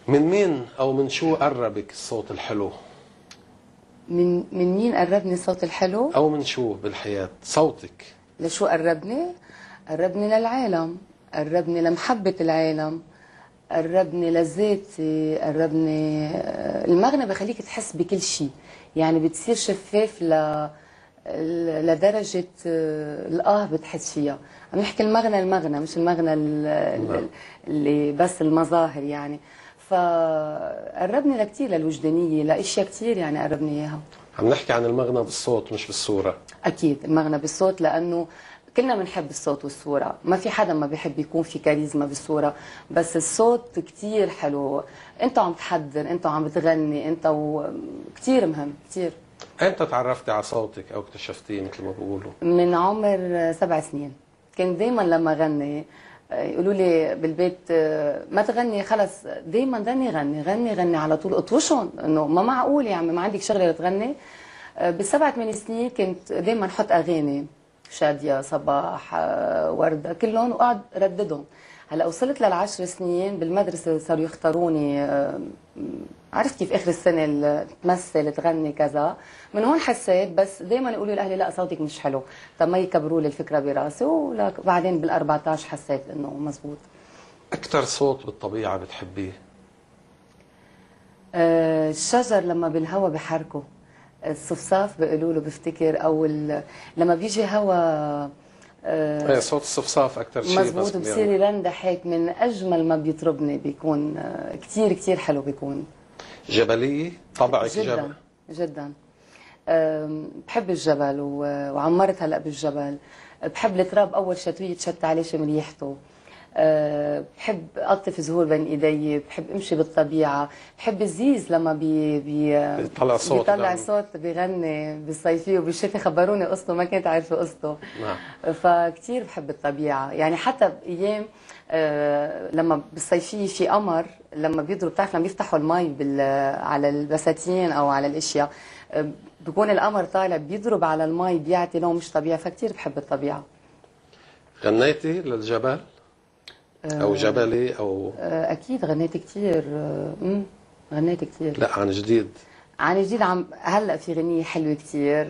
من مين او من شو قربك الصوت الحلو؟ من مين قربني الصوت الحلو؟ او من شو بالحياة صوتك؟ لشو قربني؟ قربني للعالم، قربني لمحبة العالم، قربني لذاتي، قربني. المغنى بخليك تحس بكل شيء، يعني بتصير شفاف لدرجة الآه بتحس فيها. عم نحكي المغنى المغنى، مش المغنى اللي بس المظاهر يعني. فقربني لكثير، للوجدانية، لأشياء كثير يعني قربني إياها. عم نحكي عن المغنى بالصوت مش بالصورة. أكيد المغنى بالصوت، لأنه كلنا بنحب الصوت والصورة، ما في حدا ما بيحب يكون في كاريزما بالصورة، بس الصوت كتير حلو. انت عم تحضر، انت عم بتغني، انت كتير مهم كتير. امتى تعرفتي على صوتك او اكتشفتيه مثل ما بيقولوا؟ من عمر 7 سنين. كان دايما لما غني يقولوا لي بالبيت ما تغني خلص، دايما غني غني غني غني على طول، اطوشهم انه ما معقول يا عمي ما عندك شغله لتغني. بال7 8 سنين كنت دايما احط اغاني شادية، صباح، وردة، كلهم، وقعد رددهم. هلا وصلت لل10 سنين بالمدرسة صاروا يختاروني، عرفت كيف اخر السنة تمثل تغني كذا، من هون حسيت. بس دائما يقولوا لي اهلي لا صوتك مش حلو، طب ما يكبروا لي الفكرة براسي. وبعدين بال14 حسيت انه مزبوط. اكثر صوت بالطبيعة بتحبيه؟ الشجر لما بالهواء بحركة، الصفصاف بيقولوا له بفتكر، او لما بيجي هوا ايه صوت الصفصاف اكثر شيء. مزبوط، بصير يرندح هيك، من اجمل ما بيطربني، بيكون كثير كثير حلو. بيكون جبلية طبعك؟ جدا جبل. جدا بحب الجبل، وعمرت هلا بالجبل. بحب التراب، اول شتوية تشت عليه شم ريحته. بحب قطف زهور بين ايدي، بحب امشي بالطبيعة، بحب الزيز لما بيطلع صوت، بيطلع صوت، بيغني بالصيفيه وبالشتاء. خبروني قصته، ما كنت عارفه قصته. نعم. فكتير بحب الطبيعة، يعني حتى بايام لما بالصيفيه في قمر لما بيضرب، بتعرف لما بيفتحوا المي على البساتين او على الاشياء، بيكون القمر طالع بيضرب على المي بيعطي لون مش طبيعي. فكتير بحب الطبيعة. غنيتي للجبل؟ أو جبلي أو؟ أكيد غنيت كثير. غنيت كثير. لا عن جديد. عن جديد عم هلا في غنية حلوة كثير،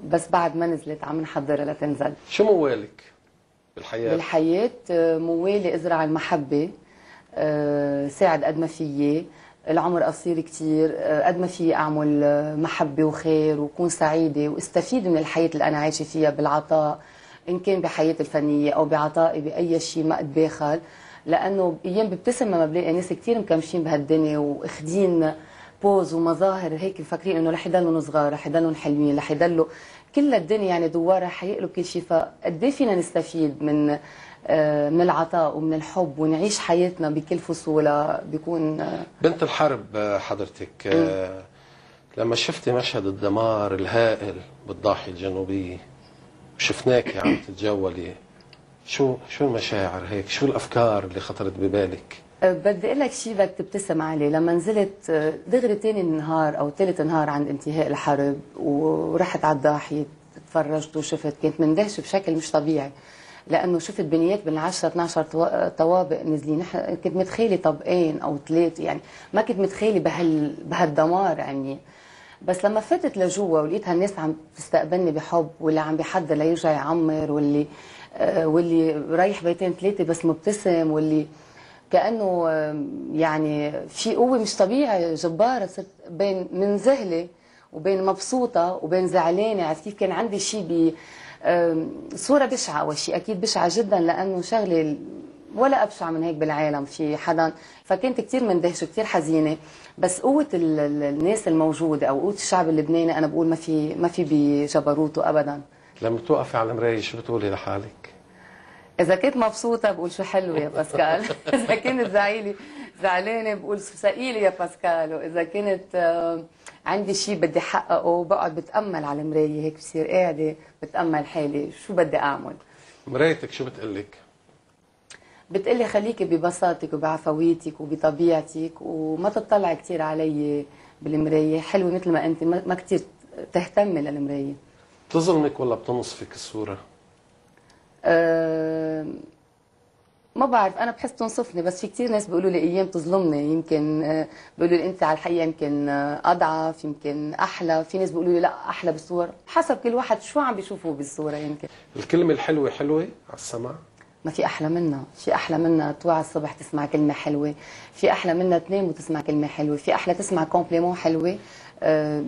بس بعد ما نزلت عم نحضرها لتنزل. شو موالك بالحياة؟ بالحياة موالي ازرع المحبة، ساعد قد ما فيي، العمر قصير كثير، قد ما فيي أعمل محبة وخير وكون سعيدة واستفيد من الحياة اللي أنا عايشة فيها بالعطاء، إن كان بحياتي الفنية أو بعطائي بأي شيء ما أتباخل. لأنه أيام ببتسم لما بلاقي ناس كثير مكمشين بهالدنيا وأخدين بوز ومظاهر هيك، مفكرين إنه رح يضلوا صغار، رح يضلوا حلوين، رح يضلوا كل الدنيا يعني دوارة، حيقلب كل شيء. فقد ايه فينا نستفيد من العطاء ومن الحب ونعيش حياتنا بكل فصولها. بيكون بنت الحرب حضرتك، لما شفتي مشهد الدمار الهائل بالضاحية الجنوبية شفناك عم تتجولي، شو المشاعر هيك؟ شو الافكار اللي خطرت ببالك؟ بدي اقول لك شيء بدك تبتسم عليه. لما نزلت دغري ثاني نهار او ثالث نهار عند انتهاء الحرب ورحت على الضاحية، تفرجت وشفت، كنت مندهشه بشكل مش طبيعي، لانه شفت بنيات بال 10 12 طوابق نازلين. كنت متخيله طبقين او 3، يعني ما كنت متخيله بهالدمار يعني. بس لما فتت لجوا ولقيت هالناس عم تستقبلني بحب، واللي عم بيحضر ليرجع يعمر، واللي رايح بيتين 3 بس مبتسم، واللي كانه يعني في قوة مش طبيعي جبارة. صرت بين منذهله وبين مبسوطة وبين زعلانة. عرفت كيف؟ كان عندي شيء صوره بشعة، اول شيء اكيد بشعة جدا، لانه شغله ولا ابشع من هيك بالعالم في حدا. فكنت كثير مندهشه وكثير حزينة. بس قوة الناس الموجودة او قوة الشعب اللبناني، انا بقول ما في بجبروته ابدا. لما توقفي على المراية شو بتقولي لحالك؟ اذا كنت مبسوطة بقول شو حلوة يا باسكال، اذا كنت زعلانة بقول شو ثقيلة يا باسكال، واذا كنت عندي شيء بدي احققه بقعد بتامل على المراية هيك، بصير قاعدة بتامل حالي شو بدي اعمل. مرايتك شو بتقلك؟ بتقلي خليكي ببساطتك وبعفويتك وبطبيعتك، وما تطلعي كثير علي بالمراية، حلوة مثل ما انت، ما كثير تهتمي للمرايه. بتظلمك ولا بتنصفك الصورة؟ ما ما بعرف، انا بحس تنصفني، بس في كثير ناس بيقولوا لي ايام تظلمني، يمكن بيقولوا لي انت على الحقيقة يمكن اضعف، يمكن احلى، في ناس بيقولوا لي لا احلى بالصور، حسب كل واحد شو عم بيشوفه بالصورة. يمكن الكلمة الحلوة حلوة على السمع، ما في احلى منها، في احلى منها توعى الصبح تسمع كلمة حلوة، في احلى منها تنام وتسمع كلمة حلوة، في احلى تسمع compliment حلوة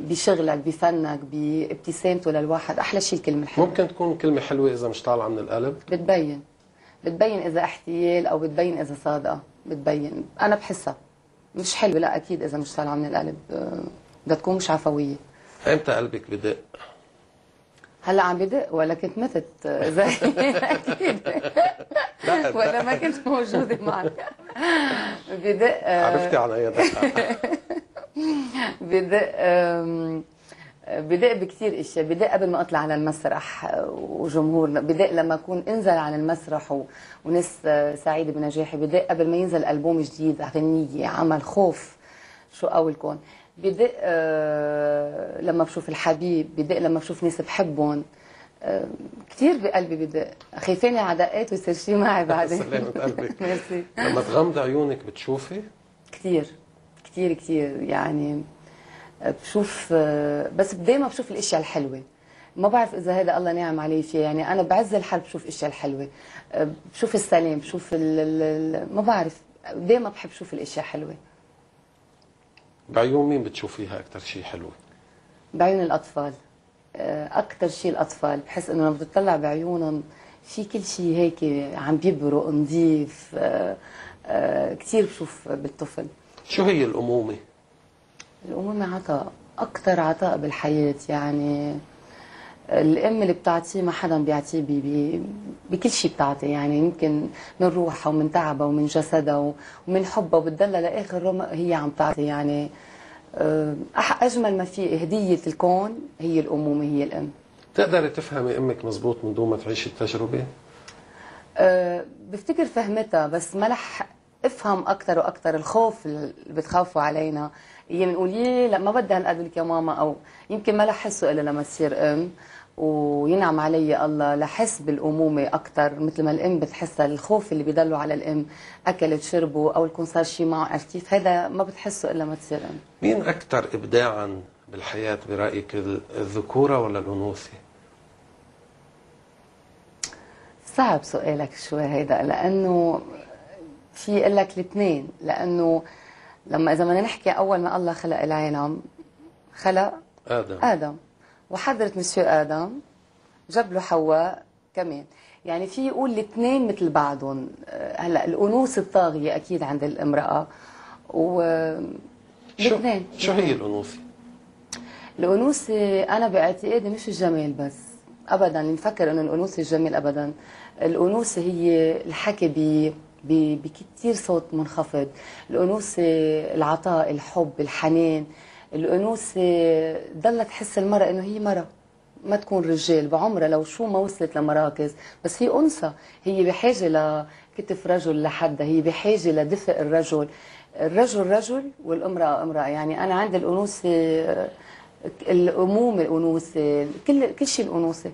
بشغلك بفنك بابتسامته للواحد، احلى شيء الكلمة الحلوة. ممكن تكون كلمة حلوة اذا مش طالعه من القلب؟ بتبين اذا احتيال او بتبين اذا صادقة، بتبين. انا بحسها مش حلوة، لا اكيد اذا مش طالعه من القلب بدها تكون مش عفوية. امتى قلبك بدق؟ هلا عم بدق ولا كنت متت زي اكيد ولا ما كنت موجودة معك. بدق. عرفتي على اي دقه؟ بدق بدق بكثير اشياء، بدق قبل ما اطلع على المسرح وجمهورنا، بدق لما اكون انزل على المسرح وناس سعيدة بنجاحي، بدق قبل ما ينزل البوم جديد، غنية، عمل، خوف، شو قولكم، بدق لما بشوف الحبيب، بدق لما بشوف ناس بحبهم، كثير بقلبي بدق، خايفاني على دقات ويصير شيء معي بعدين. سلامة قلبك. ميرسي. لما تغمض عيونك بتشوفي؟ كثير كثير كثير، يعني بشوف، بس دايما بشوف الاشياء الحلوة، ما بعرف اذا هذا الله نعم علي فيه، يعني انا بعز الحرب بشوف اشياء الحلوة، بشوف السلام، بشوف ما بعرف، دايما بحب شوف الاشياء الحلوة. بعيون مين بتشوفيها اكثر شيء حلو؟ بعيون الاطفال، اكثر شيء الاطفال، بحس انه لما بتطلع بعيونهم في كل شيء هيك عم بيبرق نظيف، كثير بشوف بالطفل. شو هي الامومة؟ الأمومة عطاء، أكثر عطاء بالحياة، يعني الأم اللي بتعطيه ما حدا بيعطيه بكل شيء بتعطي، يعني يمكن من روحها ومن تعبها ومن جسدها ومن حبها، وبتضلها لآخر رمق هي عم تعطي، يعني أجمل ما في هدية الكون هي الأمومة، هي الأم. تقدري تفهمي أمك مزبوط من دون ما تعيشي التجربة؟ بفتكر فهمتها، بس ما رح افهم اكثر واكثر الخوف اللي بتخافوا علينا، هي بنقول يي لا ما بدها هالقد لك يا ماما، او يمكن ما رح احسه الا لما تصير ام، وينعم علي الله لحس بالامومه اكثر، مثل ما الام بتحسها الخوف اللي بيضلوا على الام، اكلت شربوا او يكون صار شيء معه، عرفت كيف؟ هذا ما بتحسه الا ما تصير ام. مين اكثر ابداعا بالحياة برايك، الذكورة ولا الانوثة؟ صعب سؤالك شوي هيدا، لانه في اقول لك الاثنين، لانه لما اذا بدنا نحكي اول ما الله خلق العالم خلق ادم، وحضرة مسيو ادم جاب له حواء كمان، يعني في يقول الاثنين مثل بعضهم. هلا الانوثة الطاغية اكيد عند الامراة، و الاثنين. شو هي الانوثة؟ الانوثة انا باعتقادي مش الجمال بس، ابدا نفكر انه الانوثة الجمال، ابدا. الانوثة هي الحكي بكثير صوت منخفض، الأنوثة العطاء، الحب، الحنان، الأنوثة ضلت تحس المرأة إنه هي مرأة، ما تكون رجال بعمرها لو شو ما وصلت لمراكز، بس هي أنثى، هي بحاجة لكتف رجل لحدها، هي بحاجة لدفء الرجل، الرجل رجل والامرأة امرأة، يعني أنا عندي الأنوثة، الأمومة، الأنوثة، كل شيء الأنوثة.